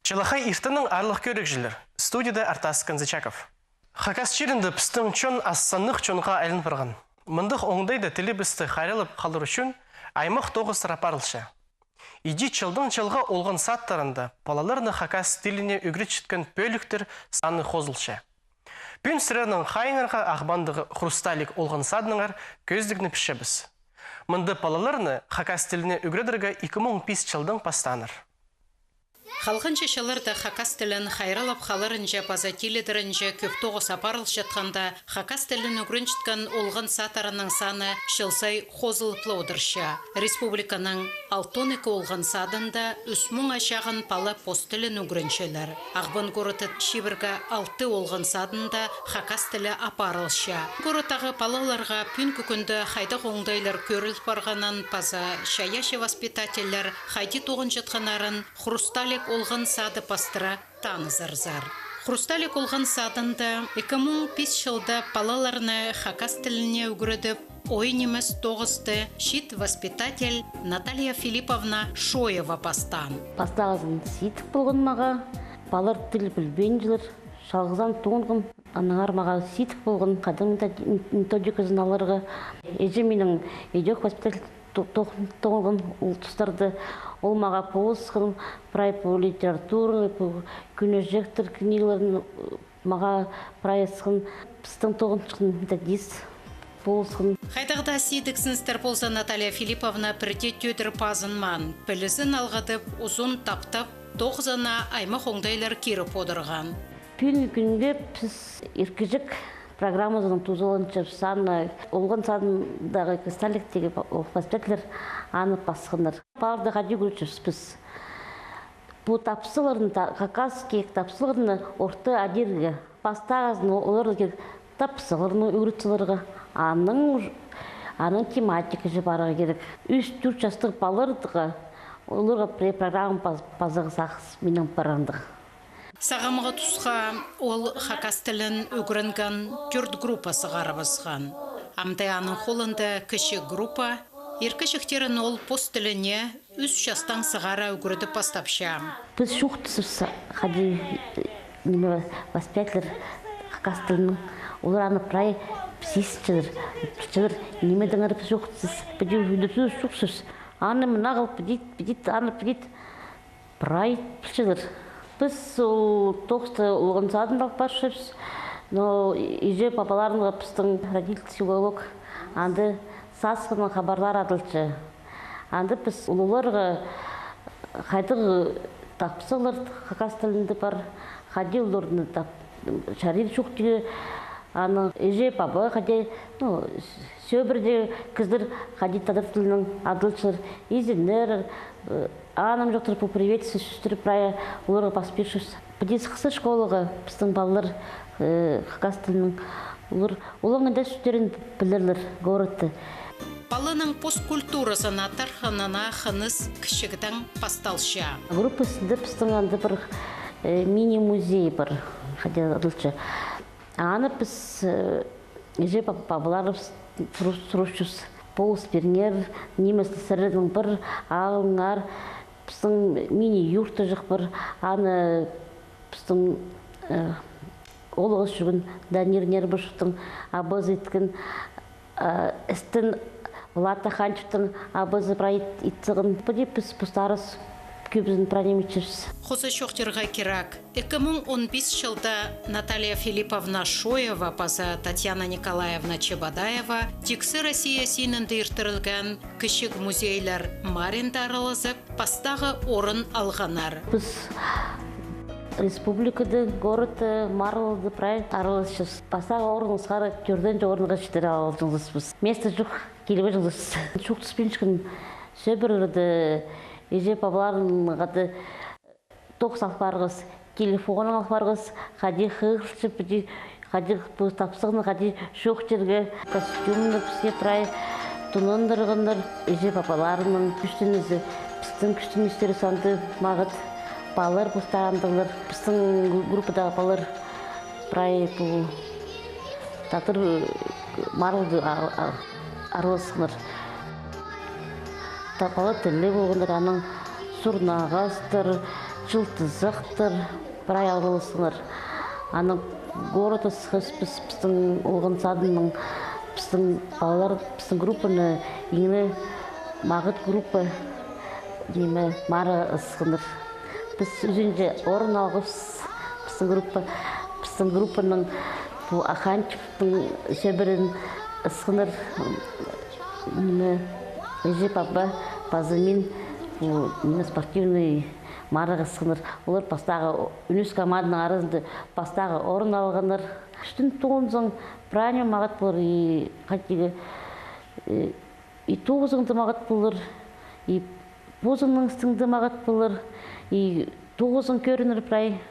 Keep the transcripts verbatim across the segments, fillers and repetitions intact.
Чалахай иртеннең, аарлығ кӧрігҷілер. Студияда Артас Канзычаков. Хакас чирінде пістің чон ас саннығ чонға айлан парған. Мындағ оңдайда тілібісті хайраллап халар ӱчӱн аймах тоғыстар апарылча. Иди чылдаң чылға олған садтарында палаларны хакас тіліне ӱгретчеткен пӧліктер саны хозылча. Пӱӱн сірернең хайыңарға Ағбандағы «Хрусталик» олған садынаңар кӧзідігні пілчебіс. Мында палаларны хакас тіліне ӱгредерге ікі муң пис чылдаң пастааннар. Халғанҷы чылларда хакас тілін хайраллап халарынҷа паза тилідерінҷе кӧп тоғыс апарылчатханда, хакас тілін ӱгренчеткен олған садтарының саны чыл сай хозылып ла одырча. Республиканың алтон ікі олған садында ӱс муңа чағын пала пос тілін ӱгренчелер. Ағбан городта чибіргі алты олған садында хакас тілі апарылча. Городтағы палаларға пӱӱнгі кӱнде хайдағ оңдайлар кӧріл парғанын паза чайаачы воспитательлер хайди тоғынчатханнарын «Хрусталик» олған сады пастыра танызарзар. «Хрусталик» олған садында ікі муң пис чылда палаларны хакас тіліне ӱгредіп, ой нимес тоғысты чиит воспитатель Наталья Филипповна Шоева пастаан. Пастағызын сидік полған мағаа, палалар тіл пілбинчелер, чалғызаан тоғынғам. Аннаңар мағаа сидік полған, хайдағ методиказын аларға. Іҷем минің идӧк воспитатель то-, то-, тоғынған ол тустарда. Ол мағаа полысхан, прай по литература, по кӱнҷектер книгаларын мағаа прай ысхан, пістің тоғынчатхан методист полысхан. Хайдағ даа сидік сыныстар полза, Наталья Филипповна пірдее тӧдір пазынмаан, пілізін алғадып, узун таптап, тоғызына аймах оңдайлар киріп одырған. Пӱӱнгі кӱнге піс ир кічіг программазынаң тузаланчабыс, аны олған садындағы «Хрусталиктегі» воспитательлер аны пасханнар. Палаларды хайди ӱгретчебіс піс? Пу тапсағларны, та-, хакасский тапсағларны орта адирға. Пастағызын оларға кирек тапсағларны ӱгрет саларға, аның, аның тематикаҷа парарға кирек. Ӱс-тӧрт частығ палаларға оларға пре-, программа паз-, пазарға сағыс минің парғандағ. Сағамғы тусха ол хакас тілін ӱгренген тӧрт группа сығарыбысхан. Амды аның холында кічіг группа. Ир кічіктерін ол пос тіліне ӱс частаң сығара ӱгредіп пастапча. Піс чоохтасчабыс, хайди, ниме, воспитательлер хакас тілінең, олар аны прай сизінчелер, пілчелер, нимедеңер піс чоохтасчабыс. Піди ӱгретчебіс, чоохтасчабыс. Аны мына хыл піди, піди, аны піди. Прай пілчелер. Піс ол тоғысты олған садында алып парчабыс. Но іҷе-пабаларына пістің родительский уголок, анда сасхынаң хабарлар адалча. Анда піс улуғларға хайдағ тапсағлар хакас тілінде пар, хайди оларны тап-, чарир чоохтирға, анаң іҷе-паба хайди, ну, с-, сӧбіреде кізілер хайди тадар тілінең адалчалар, изеннер, э, анаң чоохтир, пу приветствие сӧстер прай оларға пас пирчебіс. Піди сыхса школаға пістің палалар, э, хакас тілінең, олар, олар анда сӧстерін пілерлер городта. Паланың пос культуразына тархынына хыныс кічігдең пасталча. Группа істінде пістің анда пір, э, мини-музей пар, хайди адалча. Аны піс, э, іҷе-пабаларыбыс сурасчабыс, полыс пиріңер, нимес сірернің пір алыңар, пістің мини-юртаҷах пар, аны пістің, э, олғас чӱгӱн Данир Нербышевтің абазы иткен, э, істін Влад Таханчиктің абазы прай ит-, ит салған. Піди піс постарыбыс кӧбізін прай ниме итчебіс. Хоза чоохтирға кирек, ікі муң он пис чылда Наталья Филипповна Шоева паза Татьяна Николаевна Чебодаева тиксі Россия синінде иртірілген кічіг музейлер маринда аралазып, пастағы орын алғаннар. Піс республикада, городта, марығларда прай араласчабыс. Пастағы орынға сығара тӧртінҷі орынға читіре алҷаңмыс піс. Место чох, килбеҷеңміс. Чоохтаспинчатхан сӧбірелерні, іҷе-пабаларны хайди тоғыс алып парғыс, телефон алып парғыс, хайди хығырча, піди, хайди пу тапсағны хайди чоохтирға. Костюмны піске прай тонандырғаннар. Іҷе-пабаларның кӱстенізі, пістің кӱстеністер саны мағат, палалар постары андағлар. Пістің гру-, группадағы палалар прай пу тадар, э, марығларда а-, а-, араласханнар. Та-, пала тілліг полғаннар, анаң сурнағастар, Чылтызахтар прай алғыласханнар. Анаң город ысхас піс, пістің олған садының, пістің палалар, пістің группаны иң не мағат группа, ниме, мара ысханнар. Піс ӱзінҷі орын алғабыс, пістің группа, пістің группаның пу Аханчиктің сӧбірен ысханнар, ниме, іҷе-паба, паза мин, пу, ниме, спортивный марығ ысханнар. Олар пастағы, ӱнес команданың аразында пастағы орын алғаннар. Пістің тоғынзаң, прай ниме мағат полар, и хатиге, э, и тоғызың даа мағат полар, и позыңның істің дее мағат полар, и тоғызың кӧрінер прай.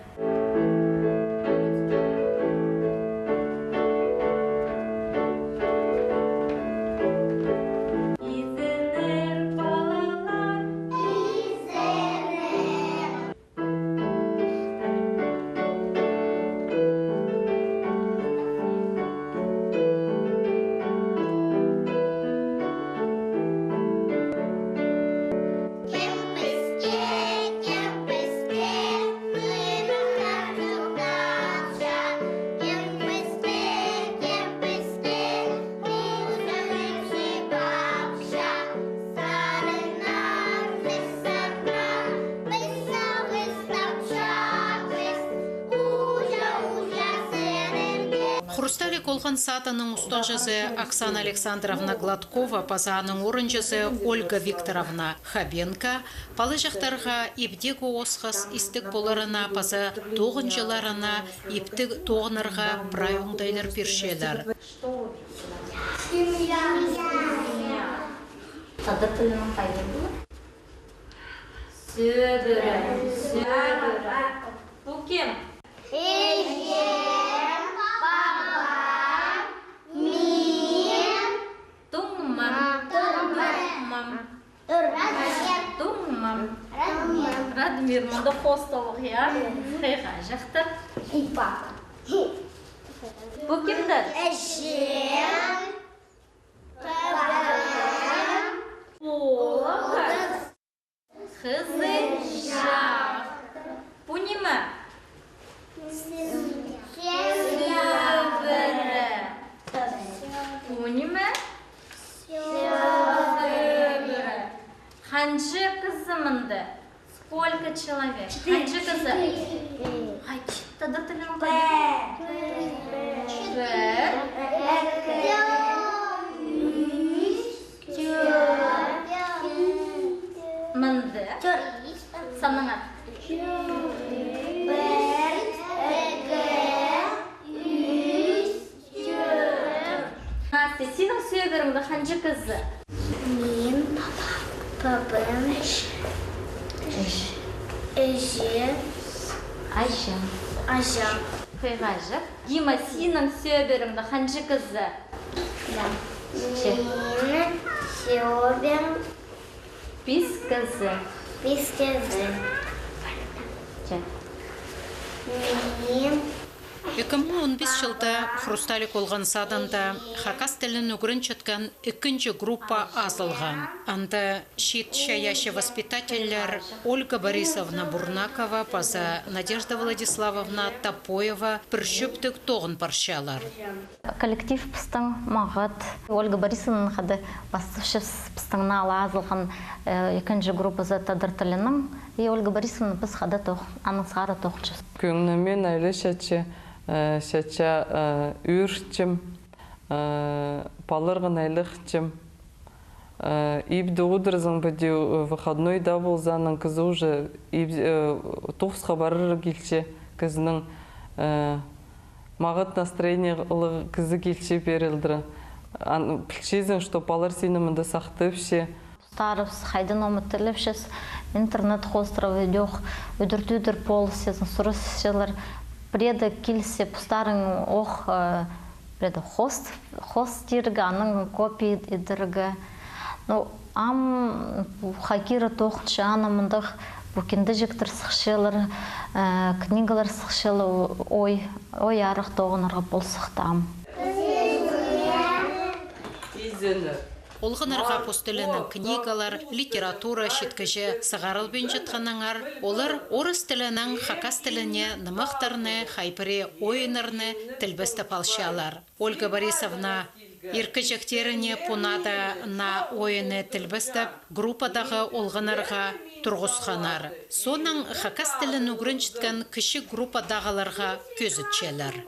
Хрусталик олған садының устағҷызы Оксана Александровна Гладкова паза аның орынҷызы Ольга Викторовна Хабенко палаҷахтарға ибдегі осхас истіг поларына паза тоғынҷыларына ибдіг тоғынарға прай оңдайлар пирчелер. Семья. Тадар тілінең хайди полар? Сӧбіре, сӧбіре. Пу кем? Іҷем, пабам, мин. Туңмам. Туңмам. Туңмам. Радмир. Радмир, мында хосталығ, я? Хыйға чахтар. И папа. Пу кемдір? Іҷем. Пабам. Оолғы. Хызыҷах. Пу ниме? Сӧбіре. Пу ниме? Сӧбіре. Ханҷа кізі мында? Сколько человек? Ханҷа кізі? Хай, тадар тілінең хайди? Пір. Мында. Санаңар. Пір, ікі, ӱс, тӧрт. Настя, синің сӧбіреңде ханҷа кізі? Мин, пабам, іҷем, аҷам. Аҷам. Хыйға чах. Дима, синің сӧбіреңде ханҷа кізі? Минің сӧбірем пис кізі. Пис кізі. Че. Мин. Ікі муң он пис чылда Хрусталик олған садында хакас тілін ӱгренчеткен ікінҷі группа азылған. Анда чиит чайаачы воспитательлер Ольга Борисовна Бурнакова паза Надежда Владиславовна Топоева пір чӧптіг тоғын парчалар. Коллектив пістің мағат. Ольга Борисовна хада пастапчабыс, пістің наа ла азылған, э, ікінҷі группазы тадар тілінең. И Ольга Борисовна піс хада тоғ-, аның сығара тоғынчабыс. Кӧңніме айлы чатча, э, чатча, э, ӱрчем, э, паларға айлығчам. Э, ибде одырзаң, піди, э, выходной даа полза, анаң кізі уже иб-, э, тоғысха парарға килче, кізінің, э, мағат настроениеліг кізі килче пеер алдыра. Ан-, пілчезің, что палалар сині мында сахтапча. Постарыбыс хайди ниме тілепчес, интернет хоостыра видеох ӱдӱр-тӱдӱр полысчазың, сурасчалар. Пірееде килзе, постарың ох, э, пірееде хост, хост тирге, анаң копия идерге. Ну, ам пу хакира тоғынча, ана мындағ пу киндеҷектер сыхчалар, э, книгалар сыхчалар, ой, ой арах тоғынарға пол сыхты ам. Изеннер. Олғаннарға пос тілінең книгалар, литература читкіҷе сығарылбинчатханнаңар, олар орыс тілінең хакас тіліне нымахтарны, хай пірее ойыннарны тілбестеп алчалар. Ольга Борисовна иркіҷектеріне пу нада на ойынны тілбестеп, группадағы олғаннарға турғысханнар. Соонаң хакас тілін ӱгренчеткен кічіг группадағыларға кӧзітчелер.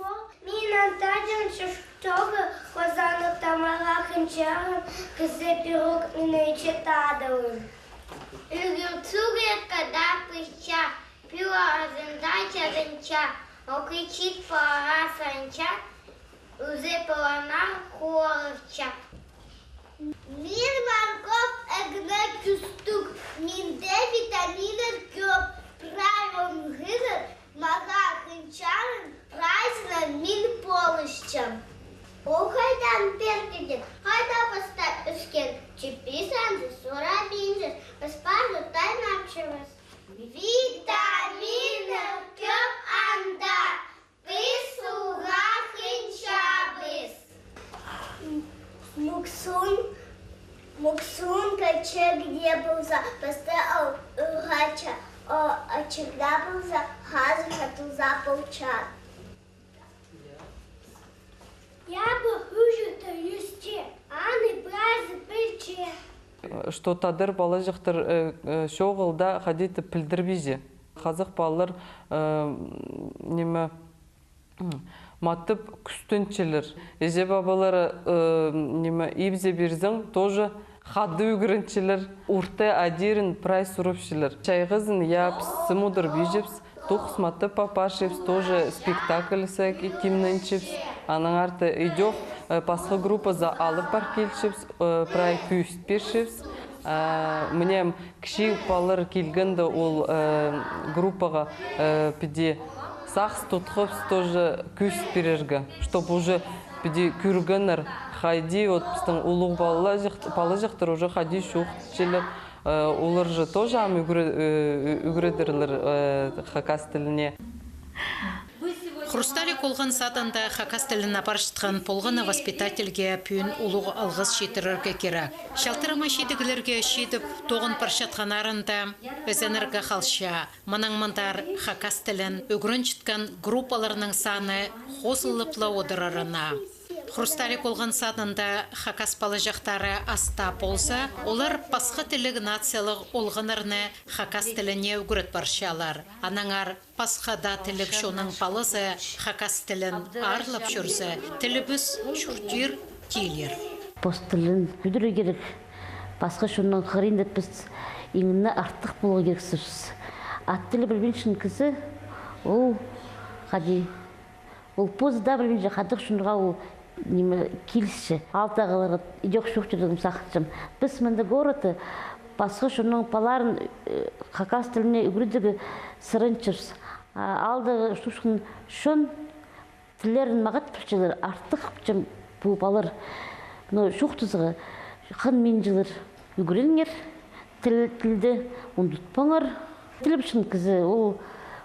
Мин анда чуртағ, хозанып тамарға хынчарым, кізі пирог мині читадылын. Ӱгренчеткенде пысча, пӱӱл азында чазынча, ох, ичіт пара санча, ӱзе паланар хуорча. Мин морковь ӧгне кӱстіг, минде витаминнер кӧп, прай оңдағ, мағаа хынчарым, прайзына мин полысчам. Ол хайдаң пиргедек, хайда пастап ӧскен, чіппес анзы сурабинчыс, піс пазох тайнапчабыс. Витаминнер кӧп анда, піс суға хынчабыс. Муксун, муксун кӧчегіне полза, пісті ол урғача, о, ачығда полза, хазыр хатылза полча. Я, пу хужыты ӧсче, аны прайзы пілче. Что тадар палаҷахтар, э, э, чоғыл даа хайди-да пілдірбинче. Хазах палалар, э, ниме, м, матап кӱстенчелер. Іҷе-пабалары, э, ниме, ибзе пирзең, тоже хада ӱгренчелер. Орта адирын прай сурапчалар. Чайғызын, я, піс сым удур пирчебіс, тоғыс матап апарчабыс, тоже спектакль саки тимненчебіс. Анаң арты идӧк, э, пасха группазар алып пар килчебіс, э, прай кӧзіт пирчебіс. А, мына кічіг палалар килгенде ол, э, группаға, э, піди сағыс тутхабыс, тоже кӧзіт пирерге, чтоб уже піди кӧргеннер, хайди вот пістің улуғ палаҷах-, палаҷахтар уже хайди чоохтапчалар, э, олар же тоже ам ӱгре-, э, ӱгредерлер, э, хакас тіліне. «Хрусталик» олған садында хакас тілін апарчатхан полғаны воспитательге пӱӱн улуғ алғыс читірерге кирек. Чалтырама чидіглерге читіп, тоғын парчатханнарында ізенерге халча. Мынаң мындар хакас тілін ӱгренчеткен группаларның саны хозылып ла одырарына. «Хрусталик» олған садында хакас палаҷахтары ас таа полза, олар пасха тілліг нациялығ олғаннарны хакас тіліне ӱгрет парчалар. Аннаңар пасха даа тілліг чонның палазы хакас тілін аарлап чӧрзе, тілібіс чуртир, тилер. Пос тілін кӧдірерге кирек, пасха чонның хыринда піс иң не артых поларға кирексібіс. Ат тілі пілбинчең кізі, ол хайди, ол позы даа пілбинче, хайдағ чонға ол ниме килісче. Аалдағыларға идӧк чоохтирға сағынчам. Піс мында городта пасха чонның палаларын, э, хакас тіліне ӱгредерге сыранчабыс. А аалдағы чуртаҷаң чон тіллерін мағат пілчелер, артых, чем пу палалар. Но чоохтазарға хынминчалар. Ӱгреніңер тіл-, тілді, ундутпаңар. Тіл пілчең кізі, ол,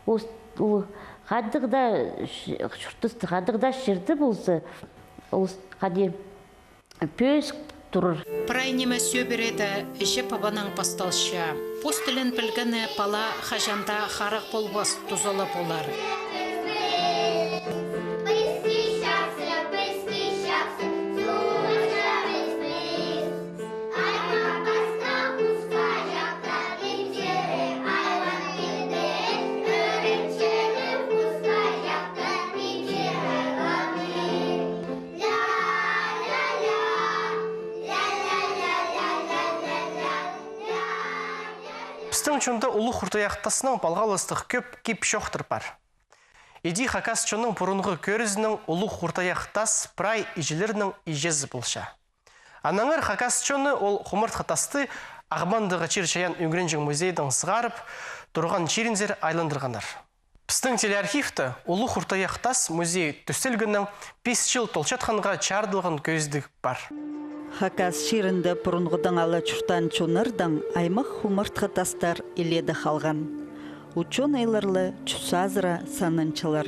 ол, ол хайдағ даа ч-, чуртаста, хайдағ даа чирде полза, ол хайди пӧзік турар. Прай ниме сӧбіреде іҷе-пабанаң пасталча. Пос тілін пілгені пала хаҷан даа харах полбас, тузалап олар. Пістің чонда улуғ хуртуях таснаң палғалыстығ кӧп кип-чоохтар пар. Іди хакас чонның пурунғы кӧрізінең улуғ хуртуях тас прай іҷелернің іҷезі полча. Аннаңар хакас чоны ол хумартхы тасты Ағбандағы чир-чайаан ӱгренҷең музейдең сығарып, турған чирінзер айландырғаннар. Пістің телеархивте улуғ хуртуях тас музей тӧстелгеннең пис чыл толчатханға чарыдылған кӧзідіг пар. Хакас чирінде пурунғыдаң ала чуртаан чоннардаң аймах хумартхы тастар илееде халған. Учёныйлар ла чӱс азыра сананчалар.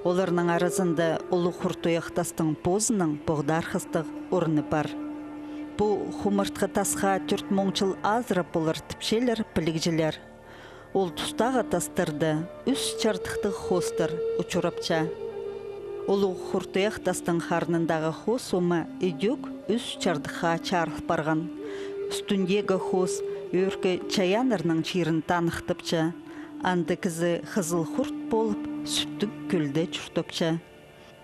Оларның аразында улуғ хуртуях тастың позының поғдархастығ орны пар. Пу хумартхы тасха тӧрт муң чыл азыра полар тіпчелер пілігҷілер. Ол тустағы тастарда ӱс чардыхтығ хоостар учурапча. Улуғ Хуртуях тастың харнындағы хоос омы идӧк ӱс чардыхха чарыл парған. Ӱстӱндегі хоос ӧӧркі чайааннарның чирін таныхтапча. Анда кізі хызыл хурт полып, Сӱттіг кӧлде чуртапча.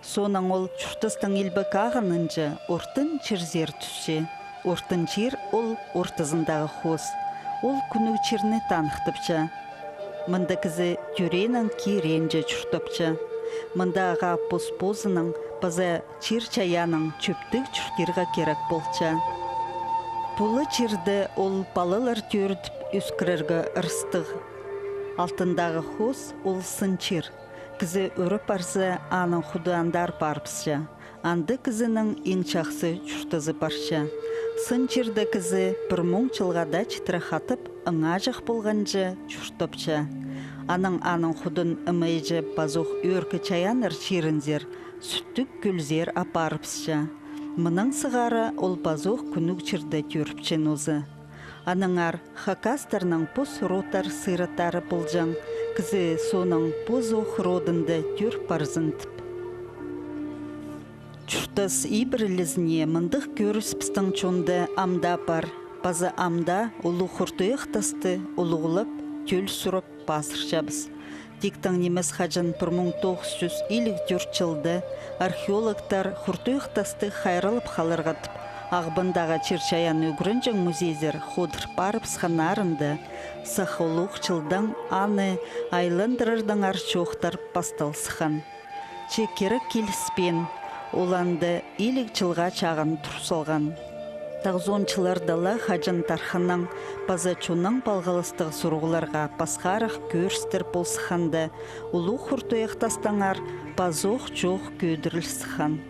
Соонаң ол чуртастың илбек ағынынҷа ортын чирзер тӱсче. Ортын чир — ол ортызындағы хоос. Ол кӱнніг чирні таныхтапча. Мында кізі тӧрееннең киреенҷе чуртапча. Мында ағаа пос-позының паза чир-чайаанның чӧптіг чуртирға кирек полча. Пу ла чирде ол палалар тӧрідіп ӧскірерге ырыстығ. Алтындағы хоос — ол сын чир. Кізі ӱреп парза, аның худы андар парыбысча. Анда кізінің иң чахсы чуртазы парча. Сын чирде кізі пір муң чылға даа читіре хатап, ынағҷах полғанҷа чуртапча. Анаң аның худын ымайҷы пазох ӧӧркі чайааннар чирінзер, Сӱттіг кӧлзер апарыбысча. Мының сығара ол пазох кӱнніг чирде тӧріпче нооза. Аннаңар хакастарның пос родтар сыйраттары полҷаң, кізі соонаң позох родында тӧр парзын тіп. Чуртас ибірілізіне мындағ кӧріс пістің чонда ам даа пар. Паза ам даа Улуғ Хуртуях тасты улуғлап, тӧл сурап пазырчабыс. Тиктең нимес, хаҷан пір муң тоғыс чӱс илиг тӧрт чылда археологтар Хуртуях тасты хайраллап халарға тіп, Ағбандағы чир-чайаан ӱгренҷең музейзер ходыр парыбысханнарында, сах улуғ чылдаң аны айландырардаңар чоохтар пастал сыххан. Че кирек киліспеен, ол анда илиг чылға чағын тур салған. Тоғызон чылларда ла хаҷан тархыннаң паза чоннаң палғалыстығ сурығларға пасхарах кӧрістер пол сыхханда, Улуғ Хуртуях тастаңар пазох чоох кӧдіріл сыххан.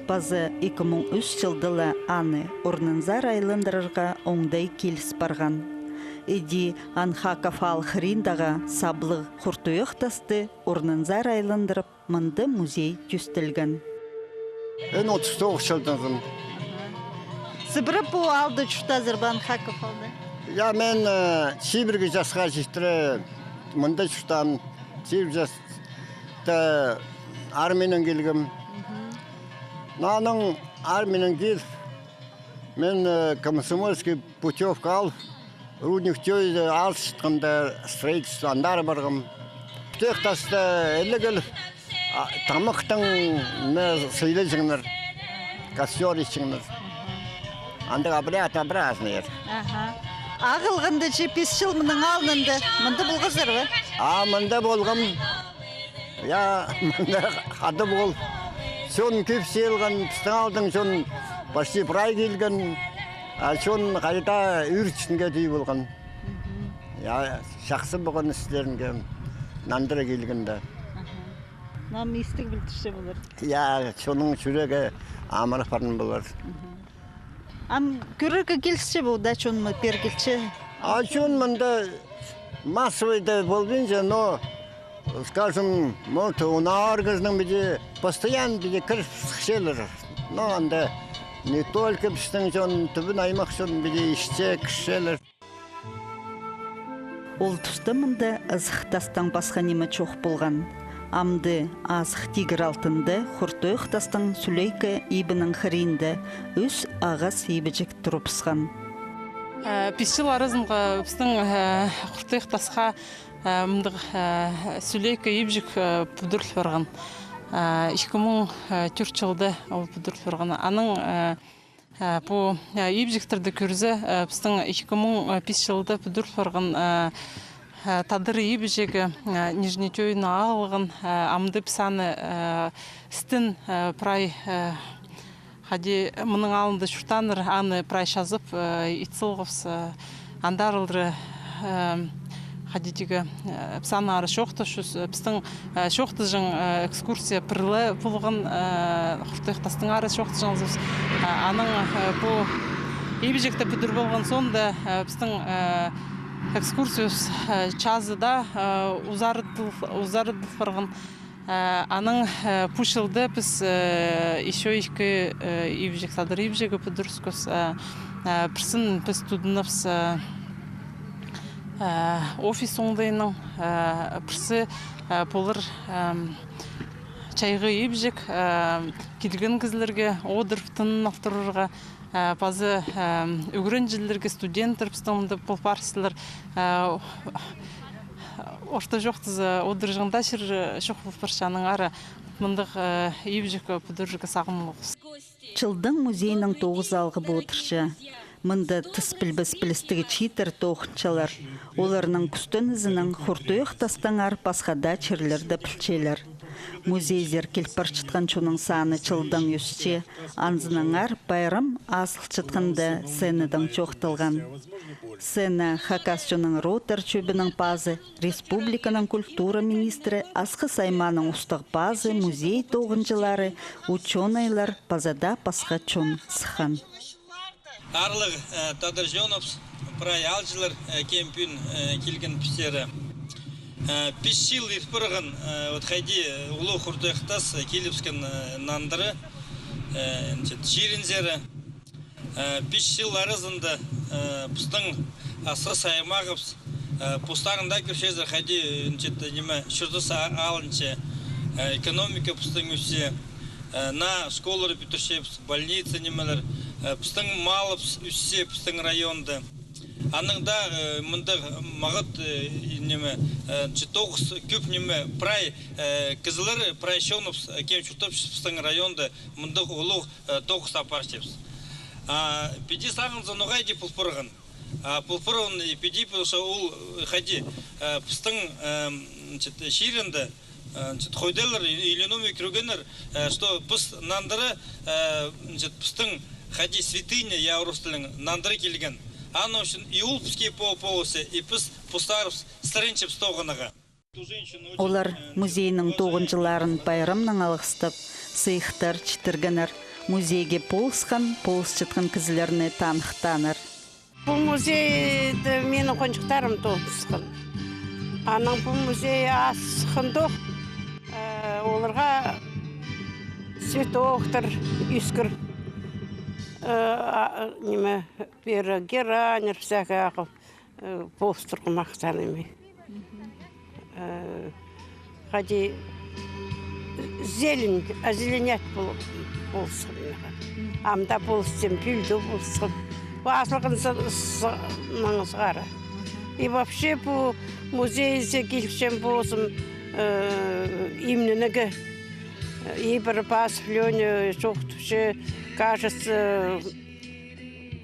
Паза ікі муң ӱс чылда ла аны орнынзар айландырарға оңдай киліс парған. Іди Анхаков аал хыриндағы саблығ Хуртуях тасты орнынзар айландырып, мында музей тӧстелген. Эн отыс тоғыс чылдаң. Сыбыра пу аалда чуртазар ба, Анхаков аалда? Я, мен, э, чибіргі часха читіре мында чуртаам. Чибіргі часта армиянаң килгем. Но анаң армиянаң киліп, мен, э, комсомольский путёвка алып, рудник Тёйда азырчатханда строительство андар парғам. Пӱтӧк таста іле киліп, а, тамахтаң не сыйлаҷаңнар, костёр итчеңнер. Андағ обряд, обрядный. Аха. Ағылғанда че пис чыл мының алнында мында полғазар ба? А, мында полғам. Я, мында хада пол. Чон кӧп сыйылған, пістің аалдаң чон почти прай килген. А чон хайда ӱр читінге тӱӱй полған. Я, чахсы полған істерінге нандыра килгенде. Нам истіг пілдірче полар. Я, чонның чӱрегі амырап парған полар. Ам кӧрерге килісче пу, да, чон ма пеер килче? А чон мында массовый да полбинча, но, скажем, может, он ағырғызының піди постоянно піди кіріп сыхчалар. Но анда не только пістің чон, тӱбін аймах чон піди исче кірчелер. Ол туста мында ызых тастаң пасха ниме чох полған. Амды азых тигір алтында Хуртуях тастың сӱлейкі ибінің хыринда ӱс ағас ибҷек турыбысхан. Э, пис чыл аразынға пістің, э, Хуртуях тасха, э, мындағ, э, сӱлейкі ибҷек, э, пӱдіріл парған. Э, ікі муң, э, тӧрт чылда ол пӱдіріл парған. Аның, э, Э, пу, э, ибҷектерді кӧрзе, э, пістің ікі муң, э, пис чылда пӱдіріл парған, э, э, тадар ибҷегі, э, Нижний Тёйны ағылған, э, амды піс аны, э, істін, э, прай, э, хайди мының алнында чуртааннар, аны прай чазып, э, ит салғабыс, э, андар алдыра, э, хайди тігі, э, піс аннаңар чоохтасчабыс, э, пістің, э, чоохтаҷаң, э, экскурсия пір ле полған, э, Хуртуях тастаңар чоохтаҷаңзыбыс. Э, анаң, э, пу ибҷекті пӱдір полған соонда, э, пістің, э, экскурсиябыс, э, чазыда, э, узарадыл, узарадыл парған. Э, анаң, э, пу чылда піс, э, ещё ікі, э, ибҷек, тадар ибҷегі пӱдірібіскебіс, э, э, пірсін піс тудынабыс, э, э, офис оңдайынаң, э, пірсі, э, полар, эм, чайғы ибҷек, э, килген кізілерге одырып тынын алтырарға, э, паза, эм, ӱгренҷілерге, студенттербістің мында пол парчалар, э, орта чоохтаза, одырҷаң даа чир чох пол парча, аннаңар мындағ, э, ибҷек пӱдірерге сағынғабыс. Чылдаң музейнің тоғызы алғып одырча. Мында тыс пілбес пілістіг чииттер тоғынчалар. Оларның кӱстенізінең Хуртуях тастаңар пасха даа чирлерде пілчелер. Музейзер кил парчатхан чонның саны чылдаң ӧсче, анзынаңар пайрам азылчатханда сценадаң чоохталған. Сцена хакас чонның Ротар чӧбінің пазы, республиканың культура министрі, Асхыс аймааның устағ пазы, музей тоғынҷылары, учёныйлар паза даа пасха чон сыххан. Аарлығ, э, тадар чоныбыс, прай аалҷылар, э, кем пӱӱн, э, килген пістері. Э, пис чыл ит парған, э, вот хайди, э, улуғ Хуртуях тас, э, килібіскен, э, нандыра, э, значит, чирінзер. Э, пис чыл аразында, э, пістің Асхыс аймағыбыс, э, постарың даа кӧрчезер, хайди, э, значит, ниме, чуртас а-, алынча, э, экономика пістің ӧсче, э, наа школалар пӱдірчебіс, больница, нимелер, э, пістің малыбыс ӧсче, пістің районда. Анаң даа, э, мындағ мағат, э, ниме, э, значит, тоғыс кӧп ниме, прай, э, кізілер, прай чоныбыс, э, кем чуртапча пістің районда, мындағ улуғ, э, тоғыс апарчабыс. А піди сағынза, ноға иди пол парған. А пол парған, э, піди полча ол, э, хайди, э, пістің, э, значит, чирінде, э, значит, хойдайлар, и-, или номер кӧргеннер, э, что піс нандыра, э, значит, пістің хайди святыня, я, орыс тілінең, нандыра килген. Аның ӱчӱн и ол піске пол-, полысча, и піс постарыбыс сіренчебіс тоғынарға. Олар музейнің тоғынҷыларын пайрамнаң алғыстап, сыйыхтар читіргеннер, музейге полысхан, полысчатхан кізілерні таныхтааннар. Пу музейде минің хонҷыхтарым тоғынысхан. Анаң пу музей асхынох, э, оларға цветоктар ӧскір, э, а, ниме, пеер гераньнар всякий ағыл. Э, полыстырғым ах саным. Э, хайди зелень, озеленять пол-, полысхан. Амды полысчам, пӱӱл дее полысхам. Пу азылған с-, с-, маңызғара. И вообще пу музейзер килчем позым, э, имненерге. Ибіре пазып, Лёня чоохтапча, кажется,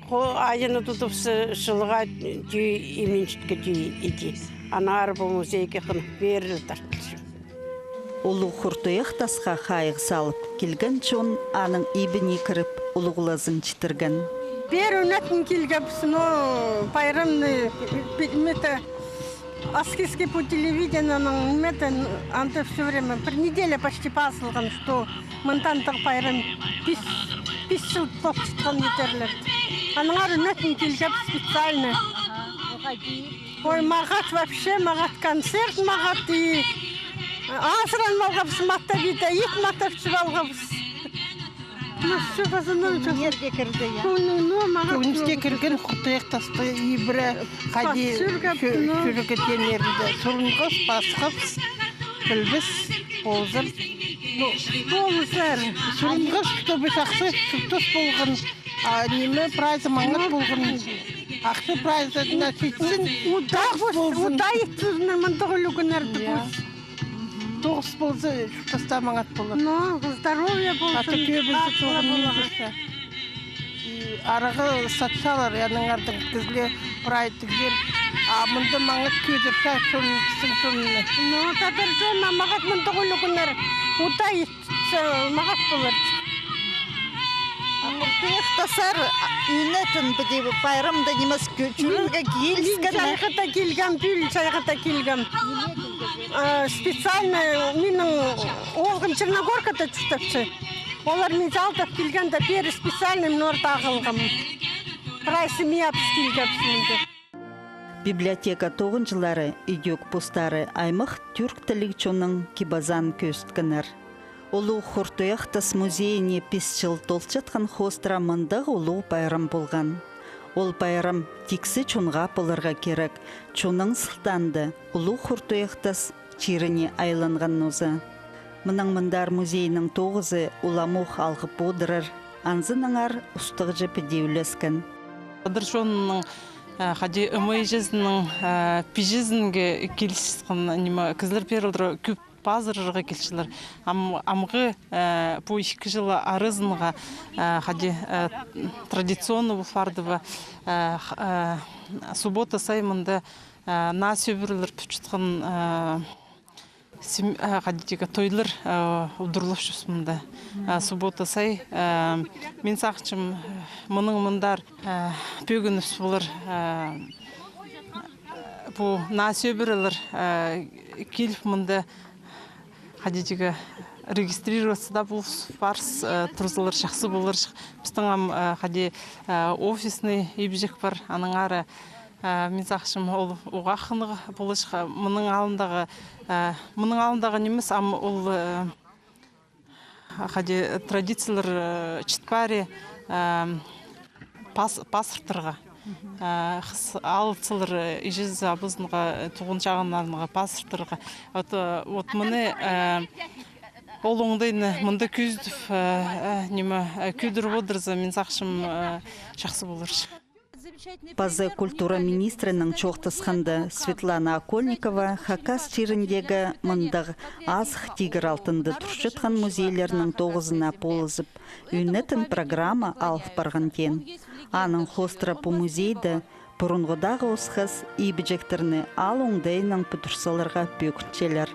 Хо, айаны тудыбысса, чылға тӧӧй имненчеткен тӧӧй иди. Аннаңар пу музейге хынып пеер ле тартылчам. Улуғ Хуртуях тасха хайығ салып, килген чон аның ибіне кіріп, улуғлазын читірген. Пеер ӱнетін килгебіс, но пайрамны, пи-, ниме-де, Аскизки пу телевидениенің ниме-де, анда всё время пір неделя почти пазылған, что мында андағ пайрам пис, пис чыл полчатхан идерлер. Аннаңар ӱнетін килгебіс специально. Ой, мағат вообще, мағат концерт, мағат и азыран алғабыс, маттап иди, ит маттапчы алғабыс. Ну, всё, паза, ну, чё? Нерге кірді, я. Ну, ну, ну, мағат. Кӧңніске кірген Хуртуях тасты ибіре хайди чӱргетеннерінде. Сурынғабыс, пасхабыс, пілбес, ползар. Ну, ползар. Сурынғабыс, чтобы сахсы чуртас полған, а, ниме, прайзы маңат полған. Ахчы прайзы, значит, син удаа ползын. Удаа ит тузыннар, мындағ ӱлӱкӱннерде пос. Тоғыс полза, чуртаста маңат полар. Ну, здоровье ползын. А то кӧбізі тоғын мин турча. И арағы сатчалар, аннаңардаң кізілер прай тігер. А мында маңат кӧдірче, чон, пістің чонны. Ну, тадар чон, а мағат мындағ ӱлӱкӱннер. Удаа ит, мағат полар. Хуртуях тастар ӱнетін піди пайрамда нимес кӧ-, чӧрерге киліскеннер. Чайғыда килгем, пӱӱл чайғыда килгем. А, специально минің оолғым Черногоркада чуртапча. Олар мині чаалдап килгенде, пеер специально мин орта ағылғам. Прай семьябыс килгебіс мында. Библиотека тоғынҷылары идӧк постары аймах тӱрк тіліг чонның кип-азаан кӧзіткеннер. Улуғ Хур Туяхтас музейіне пис чыл толчатхан хоостыра мындағ улуғ пайрам полған. Ол пайрам тиксі чонға поларға кирек, чонның сылтаанда Улуғ Хур Туяхтас чиріне айланған нооза. Мының мындар музейнің тоғызы уламох алғып одырар, анзынаңар устағҷы піди ӱлескен. Адыр чонның, э, хайди ымайҷызының, э, пиҷезінге киліскен ниме, кізілер пеер кӧп пазырарға килчелер. Ам, амғы, э, пу ікі чыл аразынға, э, хайди, э, традиционно пол парды ба, э, х-, э, суббота сай мында, э, наа сӧбірелер пӱтчеткен, э, сем-, э, хайди тигі тойлар, э, удурлапчабыс мында. Э, суббота сай, э, мин сағынчам, э, мының мындар, э, пӧгінібіс полар, э, пу наа сӧбірелер, э, киліп мында хайди тигі регистрироваться даа полыс парыс, э, турзалар чахсы полар. Пістің ам, э, хайди, э, офисный ибҷек пар, аннаңар, э, мин сағынчам, ол уғаа хынығ поларҷых. Мының алнындағы, э, мының алнындағы нимес, ам ол, э, хайди традициялар, э, чіт пари, э, пас-, пазыртырға. Э, хыс алыптар, э, іҷезі-абазынға, э, туған чағыннарынға пазыртырға. Вот, э, вот мыны, э, ол оңдайны мында кӧзідіп, э, э, ниме, э, кӧдіріп одырза, мин сағынчам, э, чахсы поларҷых. Паза культура министрінең чоохтасханда, Светлана Окольникова хакас чиріндегі мындағ азых тигір алтында турчатхан музейлернің тоғызына полызып, ӱнетін программа алып парған теен. Аның хоостыра пу музейде пурунғыдағы осхас ибҷектерні аал оңдайынаң пӱдір саларға пӧгінчелер.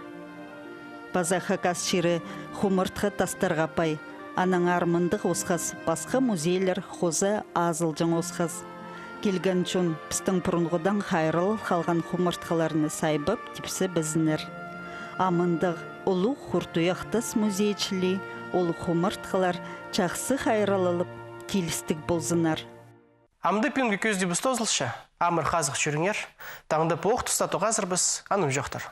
Паза хакас чирі хумартхы тастарға пай, аннаңар мындағ осхас пасха музейлер хоза азылҷаң осхас. Килген чон пістің пурунғыдаң хайраллап халған хумартхыларны сайбап типсебезіннер. А мындағ Улуғ Хур Туяхтас музей чіли ол хумартхылар чахсы хайраллап, килістіг ползыннар. Амды пӱӱнгі кӧзідібіс тоозылча. Амыр хазых чӧріңер. Таңда пу ох туста тоғазарбыс, анымҷохтар.